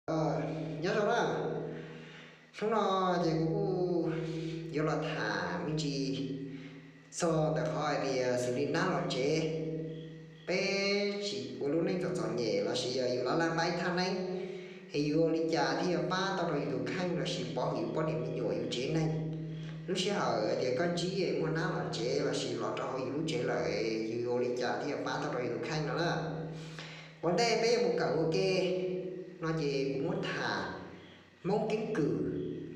Nyob zoo na, hnub no ces kuv kuj yuav los tham me ntsis txog ntawm qhov hais tias xws li nab los tsev, peb tsis ua lub neej txom txom nyem lossis yog yus laj laj npaib thaj neeb, es yus ua li cas thiaj yuav pab tau rau yus tus kheej lossis pov hwm yus poj niam me nyuam yus tsev neeg. Lub sij hawm tias koj ntsib muaj nab los tsev lossis los rau hauv yus lub tsev lawm, yus yuav ua li cas thiaj yuav pab tau rau yus tus kheej no na. Ua ntej peb yuav mus kawm ua ke no ces kuv muab tham Hmoob keeb kwm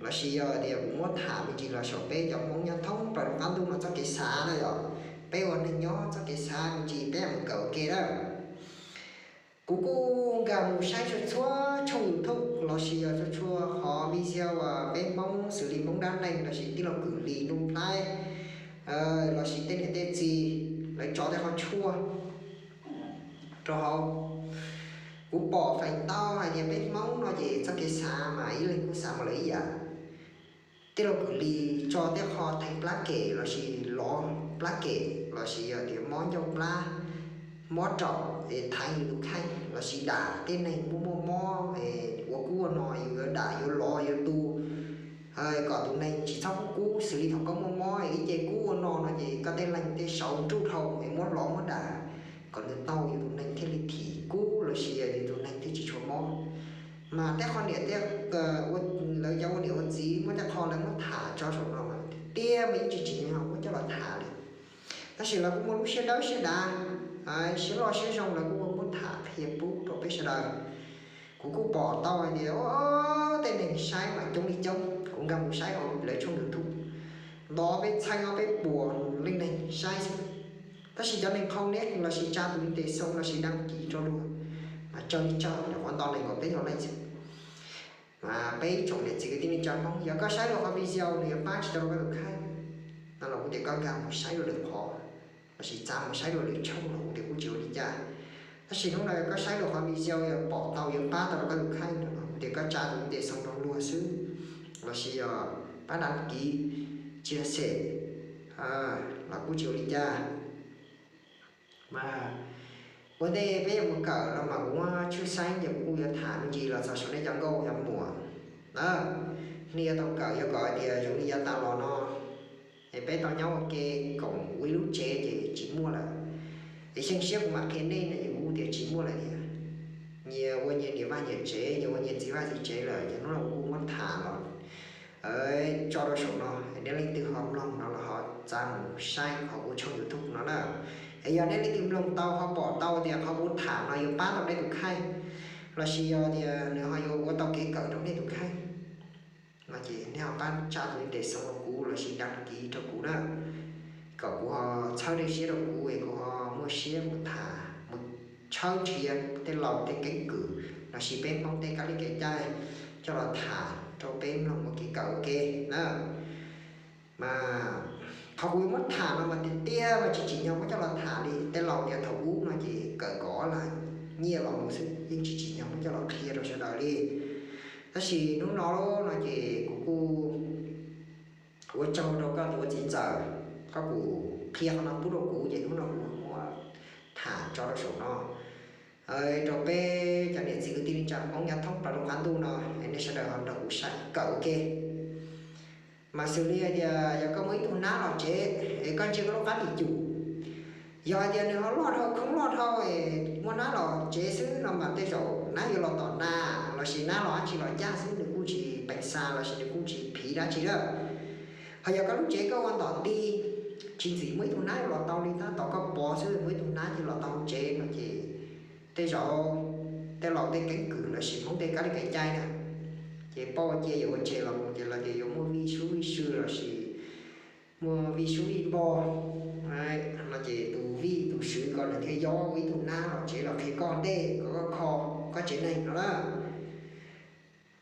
lossis yog tias kuv muab tham me ntsis los saum peb cov Hmoob nyob thoob plaws lub qab ntuj no txoj kev xav na yom. Peb ua neeg nyob txoj kev xav me ntsis peb yuav mus kawm ua ke na. Kuv kuj nkag mus saib txhua txhua tshooj YouTube lossis yog txhua txhua qhov video uas peb Hmoob xws li Hmoob dab neeg lossis tij laug Kwm Lis Nuj Nplhaib lossis tej niam tej txiv lawv tso tej qhov tshuaj rau hauv. Kuv pom feem ntau hais tias peb Hmoob no ces txoj kev xav mas ib leeg kuj xav mas lawv ib yam. Tij laug Kwm Lis tso tej qho theev plab kem lossis lov plab kem lossis yog tias mob ncauj plab, mob raum es thaiv yus tus kheej lossis dam tej neeg muaj muaj mob es ua kub ua no, yus yuav dam yuav lov yuav tu kom tus neeg tsis txhob kub kub, xws li thaum koj muaj mob es ib ce kub ua no no ces koj tej leeg tej saud nruj dhau es muab lov muab dam kom nws tau yus tus neeg thiaj li thim kub lossis yog yus tus neeg thiaj tsis tshua mob. Mas tej qho niam tej, lawv cov ua niam ua txiv muaj tej qho lawv muab tham tso saum no mas tiag tiag mas yeej tsis tsim nyog muab coj los tham li. Tab sis lawv kuj muaj lub siab dawb siab dav, siab loj siab zoo, lawv kuj muab tham qhia pub rau peb sawv daws. Kuv kuj pom tau hais tias tej neeg saib mas coob li coob, kuv nkag mus saib hauv lawv tshooj YouTube, nto peb txheeb ob peb puas leej neeg saib xwb. Tab sis cov neeg qhau neb lossis tsa tus ntes xoo lossis dab kis rau luag mas tsawg li tsawg, nyuam qhuav nto nees nkaum peb caug leej xwb. Mas peb ib tsoom niam txiv kwv tij neej tsa Hmoob, yog koj saib luag qhov video nws yuav pab tsis tau rau koj tus kheej no los kuv tias koj nkag mus saib dua lwm qhov lossis tsa mus saib dua lwm tshooj los kuv tias kuj tsis ua li cas. Tab sis hnub no yog koj saib luag qhov video yog pom tau yuav pab tau rau koj tus kheej no los kuv tias koj tsa tus ntes xoo rau luag xwb, lossis yog pab dab kis, tsia xem los kuj tsis ua li cas. Mas ua ntej peb yuav mus kawm no mas kuv muab tshwj xeeb ces kuv kuj yuav tham me ntsis los txog saum nej cov nkauj cov muam na. Nej yuav tau kawm, yog kom hais tias zoo li yav tas los no es peb tau nyob ua ke koom ua ib lub tsev ces tsis muaj lawm. Es xyeej siab kuv mam qhia nej no ces kuv tias tsis muaj lawm tiag. Nyias ua nyias niam vaj nyias tsev, nyias ua nyias txiv vaj txiv tsev lawm ces hnub no kuv kuj muab tham los tso rau saum no, nej leej twg ho mloog no los ho tsa mus saib qhov kuv tshooj YouTube no na. Es yog nej leej twg mloog tau ho pom tau tias qhov kuv tham no yuav pab tau nej tus kheej lossis yog tias nws ho yuav ua tau kev kawm rau nej tus kheej no ces nej ho pab tsa tus ntes xoo rau kuv lossis dab kis rau kuv na, kom kuv ho txhawb dej siab rau kuv es kuv ho muaj siab mus tham mus tshawb nrhiav tej laus tej keeb kwm lossis peb Hmoob tej kab li kev cai coj los tham rau peb mloog ua kev kawm ua ke na. Mas qhov kuv yuav muab tham no mas tiag tiag mas tsis tsim nyog muab coj los tham li. Tej laus tias thaum ub no ces kawm kom ob lag nyiaj los mus xwb, yeej tsis tsim nyog muab coj los qhia rau sawv daws li. Tab sis hnub no no ces kuv kuj ua tsaug rau koj tus ua txiv ntxawm, koj kuj qhia qhov no pub rau kuv ces hnub no kuv muab tham tso rau saum no rau peb cov niam txiv kwv tij neej tsa Hmoob nyob thoob plaws lub qab ntuj no, nej sawv daws ho nrog kuv saib kawm ua ke. Mas xws li hais tias yog koj muaj ib tug nab los tsev es koj ntsia koj lub qab lim cum, yog hais tias nws ho loj dhau, khoob loj dhau es muaj nab los tsev xwb no mas tej zaum nab yuav los tom nas lossis nab los dab tsi los caj xwb, nws kuj tsis pees xa lossis nws kuj tsis phiv dab tsi lawm. Ho yog koj lub tsev koj ua ntom nti, tsis ntxim muaj ib tug nab yuav los tau li, tab tom koj pov xwb muaj ib tug nab cia los tau hauv tsev no ces tej zaum tej laus tej keeb kwm lossis Hmoob tej kab li kev cai na, ces pauj cia yuav ua tseg los mus ces lawv tias yuav muaj vij sub vij sw lossis muaj vij sub vij npo no ces tus vij tus sw ko nws thiaj yob ua ib tug nab los tsev los qhia koj ntej kom koj kho koj tsev neeg no na.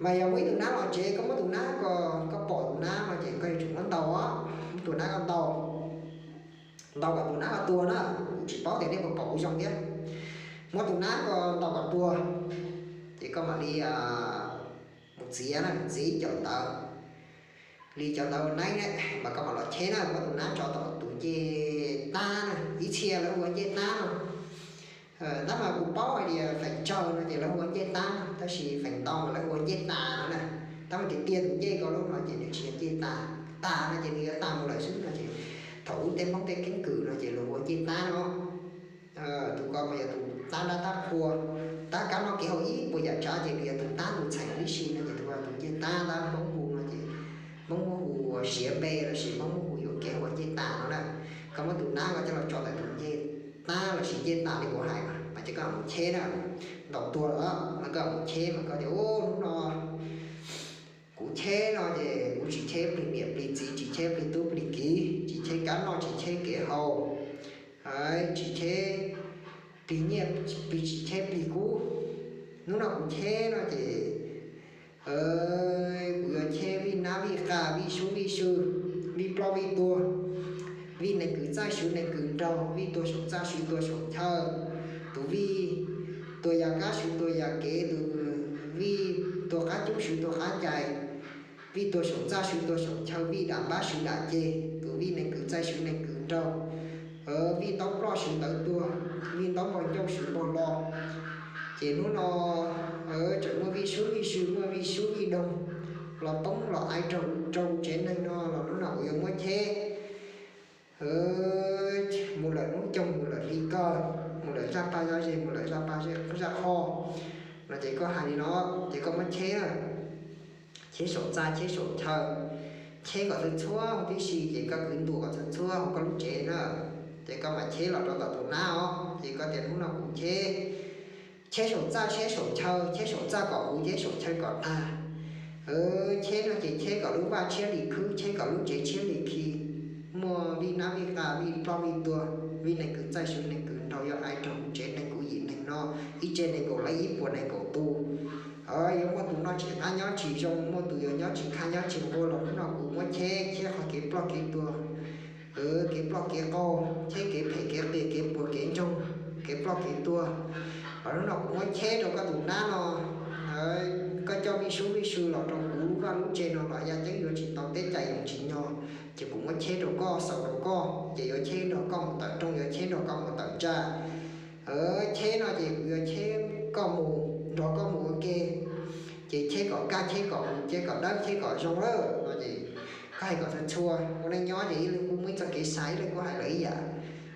Mas yog muaj ib tug nab los tsev, koj muab tus nab ko, koj pom tus nab no ces koj yuav tsum muab ntaus, muab tus nab ko ntaus, ntaus kom tus nab ko tuag na. Kuv tsis paub tias nej puas pom kuv zoo thiab. Muab tus nab ko ntaus kom tuag, ces koj mam li mus txiav na, txiav ib co ntawv li cov ntawv neeb ne, mas koj mam los cheb na, muab tus nab tso tom tus ncej tab na, ib txhia lawv ua ncej tab no. Tab mas kuv paub hais tias feem tsawg no ces lawv hu ua ncej tab, tab sis feem ntau mas lawv hu ua ncej tas no na. Tab mas tiag tiag tus ncej ko lub no ces nws tsis yog ncej tas, tas no ces nws yuav tas mus lawm xwb no ces thaum ub tej Hmoob tej keeb kwm no ces lawv hu ua ncej tab no. Tus ko mas yog tus tab dab tab qhua, tab kab noj kev haus ib puas yam tsav ces nws yog tus tab tus txheem tib si no ces tus ko tus ncej tab, tab Hmoob hu no ces Hmoob muab hu ua siav npe lossis Hmoob muab hu yuam kev hu ua ncej tas no na. Koj muab tus nab ko coj los tso ntawm tus ncej tab lossis ncej tas li kuv hais mas, mas ces koj mus cheb na, ntaus tuag lawm mas koj mus cheb mas koj tias, ub, hnub no kuv cheb no ces kuv tsis cheb plig niam plig txiv, tsis cheb plig tub plig kiv, tsis cheb kab noj, tsis cheb kev haus, tsis cheb plig nyiaj, plig, tsis cheb plig kub. Hnub no kuv cheb no ces kuv yuav cheb vij nab vij qas, vij sub vij sw, vij ploj vij tuag, vij neeg kws txaij swv neeg kws nraug, vij tuag saum txaj swv tuag saum chaw, tus vij tuag yam kab swv tuag yam kev, tus vij tuag qab cub swv tuag qab cais, vij tuag saum txaj swv tuag saum chaw, vij dam npab swv dam ceg, tus vij neeg kws txaij swv neeg kws nraug, vij ntaub ploj swv ntawv tuag, vij ntaub npog ncauj swv npog lo. Ces hnub no tseem muaj vij sub vij sw, muaj vij sub vij doog los poob los ai rau rau tsev neeg no los hnub no kuv yuav muab cheb mus lawm hnub coog, mus lawm hli kawg, mus lawm zaj pag zaj zeg, mus lawm zaj pag zaj qhoj no ces koj hais li no, ces koj muab cheb, cheb saum txaj cheb saum chaw, cheb kom txhua txhua huv tib si ces koj kwv ntuas kom txhua txhua huv koj lub tsev na. Ces koj mam cheb los rau tom tus nab os, ces koj tias hnub no kuv cheb, cheb saum txaj cheb saum chaw, cheb saum txaj kom huv, cheb saum chaw kom tag. Cheb no ces cheb kom lub vaj tshiab li khwb, cheb kom lub tsev tshiab li khi, muaj vij nab vij qas, vij ploj vij tuag, vij neeg kws txaij swv neeg kws nraug yuav ai rau kuv tsev neeg kuv yim neeg no, ib tsev neeg nkaum leej ib puas nees nkaum tus. Yuav muaj tus noj tsis qab nyob tsis zoo, muaj tus yuav nyob tsis khaj nyob tsis nquag los hnub no kuv muab cheb, cheb qhov kev ploj kev tuag, kev ploj kev qaug, cheb kev phem kev qias kev puas kev ntsoog, kev ploj kev tuag. Los hnub no kuv muab cheb rau koj tus nab no, koj coj vij sub vij sw los rau kuv lub vaj lub tsev no los yaj ceeb yuav tsis tau, teb cais yuav tsis nyog, ces kuv muab cheb rau koj, xaus rau koj, ces yuav cheb nrog koj mus tawm rooj, yuav cheb nrog koj mus tawm tsam, cheb no ces kuv yuav cheb koj mus, nrog koj mus ua ke, ces cheb kom kaj cheb kom huv, cheb kom dawb cheb kom zoo lawm no ces koj hais kom txhua txhua, ua neej nyob ces ib leeg kuj muaj ib txoj kev xav, ib leeg kuj hais lawm ib yam.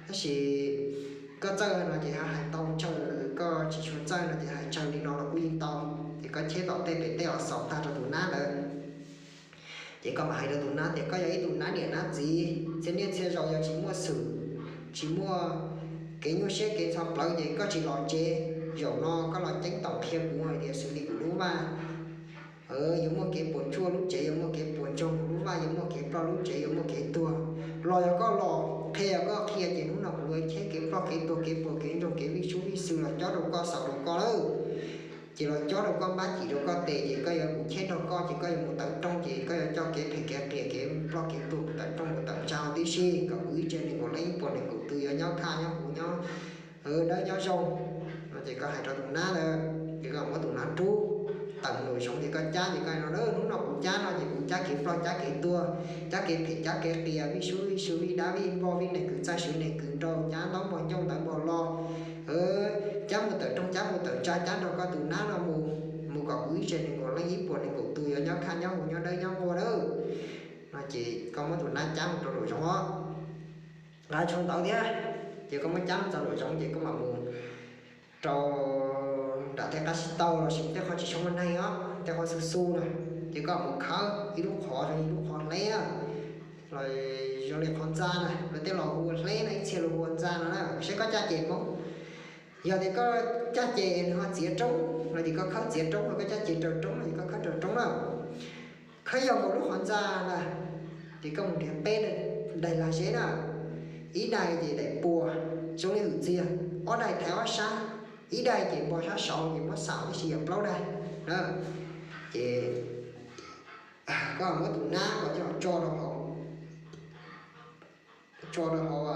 Tab sis koj txawj no ces hais tau tsawg, koj tsis tshua txawj no ces hais tsawg li no los kuj yeej tau. Ces koj cheb tom tej pem tej los xaus tag rau tus nab lawm. Ces koj mam hais rau tus nab tias koj yog ib tug nab niam nab txiv, txhia niaj txhia zaus yog tsis muaj xwm, tsis muaj kev nyuaj siab kev ntxhov plawv ces koj tsis los tsev. Zaum no koj los ceeb toom qhia kuv hais tias xws li kuv lub vaj yuav muaj kev puas tsuaj, lub tsev yuav muaj kev puas ntsoog, lub vaj yuav muaj kev ploj, lub tsev yuav muaj kev tuag. Los yog koj los, qhia yog koj qhia, ces hnub no kuv yuav cheb kev ploj kev tuag, kev puas kev ntsoog, kev vij sub vij sw los cob rau koj, xaus rau koj lawm. Ces los cob rau koj npab, cim rau koj tes, ces koj yuav, kuv cheb nrog koj, ces koj yuav mus tawm rooj, ces koj yuav coj kev phem kev qias kev ploj kev tuag mus tawm rooj mus tawm tsam tib si, kom kuv ib tsev neeg nkaum leej ib puas nees nkaum tus yuav nyob kaj nyob huv, nyob dawb nyob zoo. No ces koj hais rau tus nab lawm, ces koj muab tus nab rub tawm nraum zoov, ces koj cab, ces koj hais no, hnub no kuv cab no ces kuv cab kev ploj cab kev tuag, cab kev phem cab kev qias, vij sub vij sw, vij dab vij npog, vij neeg kws txaij swv neeg kws nraug, cab ntaub npog ncauj ntawv npog lo, cab mus tawm rooj cab mus tawm tsam, cab nrog koj tus nab no mus, mus kom kuv ib tsev neeg nkaum leej ib puas nees nkaum tus yuav nyob kaj nyob huv, nyob dawb nyob nquag lawm. No ces koj muab tus nab cab mus rau nraum zoov os. Nqa tshau ntawv thiab, ces koj muab cab mus txog nraum zoov, ces koj mam mus rau nram tej qab sib tau lossis tej qhov tsis tshua muaj neeg os, tej qhov xu xu na, ces koj mus khawb ib lub qhov zoo li lub qhov hleb, los zoo li qhov ntxa na, lawv tej los hu ua hleb na, ib txhia los hu ua ntxa no na, saib koj caj ces Hmoob. Yog tias koj caj ces nws ho txiav roob no ces koj khawb txiav roob, koj caj ces raws roob no ces koj khawb raws roob na. Khawb yog nkaus lub qhov ntxa na, ces koj mus nrhiav peb daim lag zeb na, ib daim ces daim puas zoo li hwm txiag, ob daim thaiv ob sab, ib daim ces npog sab saud ces muab xaus tib si yog plaub daim na. Ces koj muab tus nab ko coj tso rau hauv, tso rau hauv